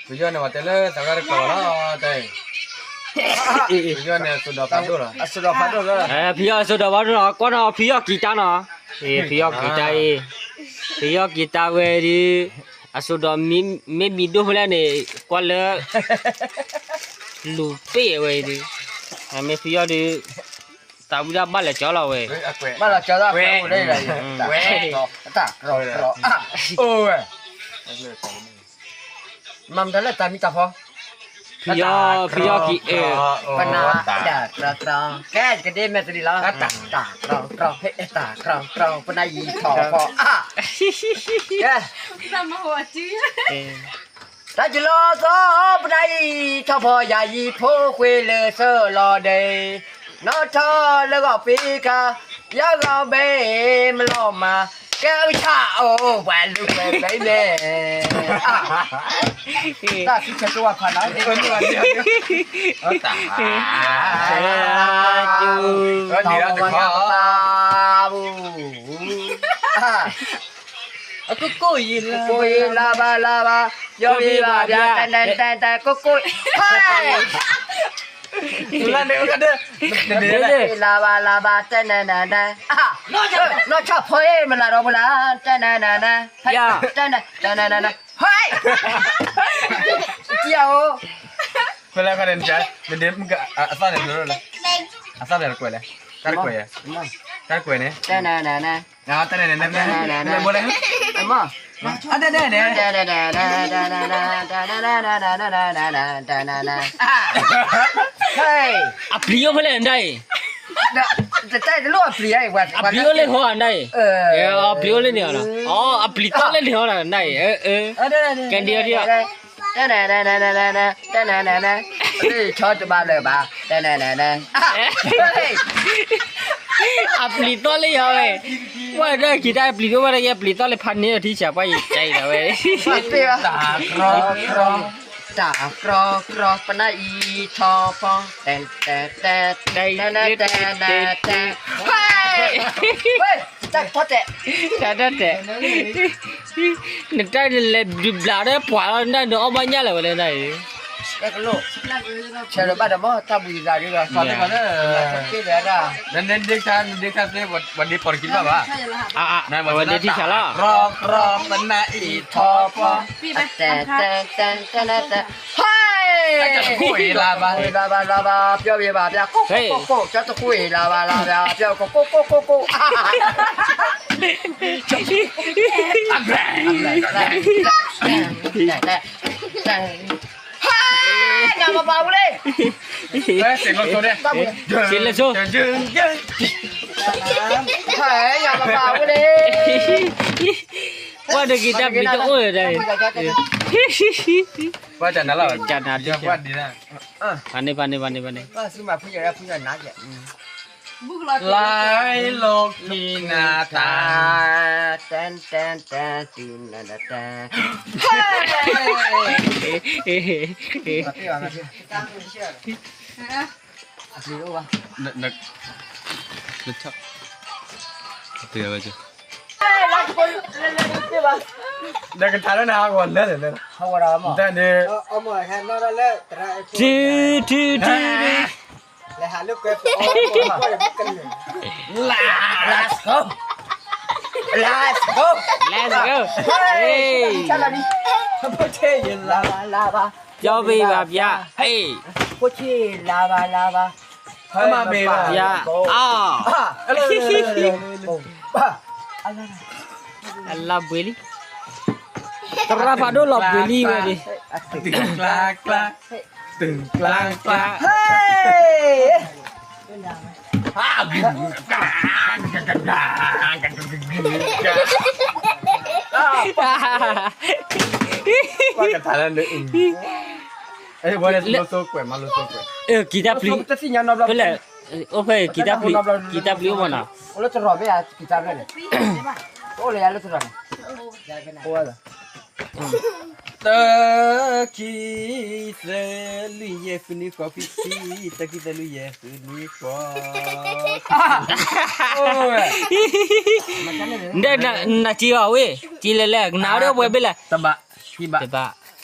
ပယီၤန့ၣ် ပှၤတဲလၢသးဂၤတကျိၤလီၤ, ပယီၤန့ၣ် အစိာ်ဒီးဖးဒိၣ်လီၤ, အစိာ်ဒီးဖးဒိၣ်လီၤ, ဖယီၤအစိာ်ဒီးဖးဒိၣ်လီၤ, ကွၢ်နီၤ ဖယီၤကံၤတၢ်နီၤ, ဖယီၤကံၤတၢ်အံၤ, ဖယီၤကံၤတၢ်ဝဲဒုး, အစိာ်ဒီးမ့ၢ်မံၤဒိၣ်ဖဲလဲၣ်န့ၣ် ကွၢ်လၢ လူၤပ့ၢ်ဝဲအံၤဒုး, မ့ၢ်ဖယီၤဒုး, သးဝံၣ်ဒၣ်ဘၣ်လဲၤကၠီလီၤဝဲ, ဘၣ်လဲၤကၠီလီၤဝဲ, တၢ်ကရီကရီ, အိၣ်ဝဲ, မၤမတၤလၢတၢ်မံၤတၢ်ဖီ, ဖယီၤ ဖယီၤကံၤအၢ, ပနၢ်တၢ်တြီတြီ, ကဲ ကဒ့မဲာ်တလံလီၤ, တၢ်တြီတြီ, တၢ်တြီတြီ, ပနၢ်အံၤထီၣ်ဖီ, ကဲ, တၢ်ကလီၤသီ, ပနၢ်အံၤထီၣ်ဖီ, ယၤယံၤဖိဃ့လၢာ်ဆၢလီၤဒဲး, နီၣ်ထီၣ်လၢဂီၤဖံးခါ, ယဂီၤဘဲမလီၤမၤ, ကဲအုၣ်ဆၣ်အိၣ်ပှၤလူၤကွဲးဘဲမဲာ်, တၢ်စံးဆၢကဝၢ်ဖးနၤ, တၢ်, တၢ်, ကိၢ်ကိၢ်ယံၤလၢ, ကိၢ်ကိၢ်ယံၤလၢဘၣ်လၢဘၣ်, ယီၤဘံၣ်ဘၣ်ဘၣ်, တၢ်တၢ်တၢ်တၢ်, ကိၢ်ကိၢ်, ဟဲ, လၢန့ၣ်, လၢဘၣ်လၢဘၣ်, တၢ်နၢ်နၢ်နၢ်, နီၢ်ဆၣ်ဖိအ့ၣ်မနုၤဒီးပူၤလၢ, တၢ်နၢ်နၢ်နၢ်နၢ်, တၢ်နၢ်နၢ်နၢ်နၢ်, ဟဲ, တံၢ်ဧိၤ, ခွဲးလၢခါန့ၣ်, အသီၣ်န့ၣ်လၢ, အသီၣ်န့ၣ်တကွဲးလဲၣ်, တၢ်တကွဲးယဲ, တၢ်တကွဲးန့ၣ်, တၢ်နၢ်နၢ်နၢ် တၢ်နၢ်နၢ်နၢ်, အမ့ၢ်, အတၢ်နၢ်နၢ်နၢ်, အပျံၤအိၣ်ဖဲလဲၣ်နတၢ်အံၤ, တၢ်တလိၣ်အပျံၤ, အပျံၤအိၣ်လၢဟီနတၢ်အံၤ, အပျံၤအိၣ်လၢန့ၣ်, အပျံၤသီၣ်လၢန့ၣ်ဟီနတၢ်အံၤ, ကဲဒ်အံၤ, တၢ်နၢ်နၢ်နၢ်, ဆီတဘၣ်လၢၤဘၣ်, တၢ်နၢ်နၢ်နၢ်, အပျံၤသီၣ်လၢယၤဝဲ, ပှၤဒၣ်က့ၤတၢ်ပျံၤသီၣ်ဝဲဒၣ်ယဲပျံၤသီၣ်လၢဖးန့ၢ်အထံဆးပှၢ်ယကဲအံၤလီၤဝဲ, တၢ်ကြီကြီ, တၢ်ကြီကြီ, ပနၢ်အံၤထီၣ်ဖီ, တၢ်နၢ်တဲ, တၢ်ထီၣ်တဲာ်, တၢ်ထီၣ်တဲာ်, နတၢ်နလဲၤဘျုးဘျးဒီးပှၤလီၤ နတၢ်နအီၣ်ဘၣ်ညၣ်လၢၤဝဲလၢနတၢ်အံၤ, ဆဲးလီၤဘၣ်ဒီးမ့ၢ်တၢ်ဘှံးသးဒ်လီၤ, သ့ၣ်, နဒ့ခါ, နဒ့ခါသ့, ပှၤဒ့ဖီၣ်တခံဘၣ်ဘၣ်, ဝဲဒ့ထံဆးလီၤ, ကြီကြီ, ပနၢ်အံၤထီၣ်ဖီ, တၢ်တဲာ်တဲာ်တဲာ်တဲာ်တဲာ်, ဟဲ, လၢဘၣ်လၢဘၣ်လၢဘၣ်, ပျီဘၣ်ဘၣ်, ကိၢ်ကိၢ်ကိၢ်ကိၢ်, ကၠီတဃူအံၤလၢဘၣ်လၢဘၣ်, ပျီကိၢ်ကိၢ်ကိၢ်ကိၢ်ကိၢ်, ဟဲ, နၤပပာ်ဝဲလံ, စ့လၢဆိ, ဟဲ, နၤပပာ်ဝဲလံ, ပှၤတဂ့ၤတၢ်ပျံၤတအိၣ်လၢၤ, ပှၤတနၤလီၤ, တနၤ, ဖးန့ၢ် ဖးန့ၢ် ဖးန့ၢ် ဖးန့ၢ်, လၢလီၢ်ခံနၤတၢ်, တၢ်တၢ်တၢ်တၢ်, နကထါလၢနဟးဂီၤလၢလၢ, တၢ်န့ၣ်, တုၤတုၤတုၤ, ပျီဘၣ်ဘၣ်, ပျီ, အါ, အလီၤဘှံးလံ, သရၣ်ဖးဒိၣ်လီၤဘှံးလံဝဲဒၣ်, တုၤကျါကျါ, တုၤကျါကျါ, ကံၤတၢ်ပျံၤ, ဖဲလဲၣ်, အိၣ်ဖဲကံၤတၢ်ပျံၤ, ကံၤတၢ်ပျံၤအိၣ်မးနီၤ, တၢ်ခံသၢလွံၢ်ယဲၢ်ဃုနွံဃိး, ခံဆံ, တၢ်ခံသၢလွံၢ်ယဲၢ်ဃုနွံဃိး, နစံးအီၤဝဲ, စံးလဲၣ်လဲၣ်, နၤဒ်ပှဲၤဘ့ၣ်လဲၣ်, တဘၣ်, တဘၣ်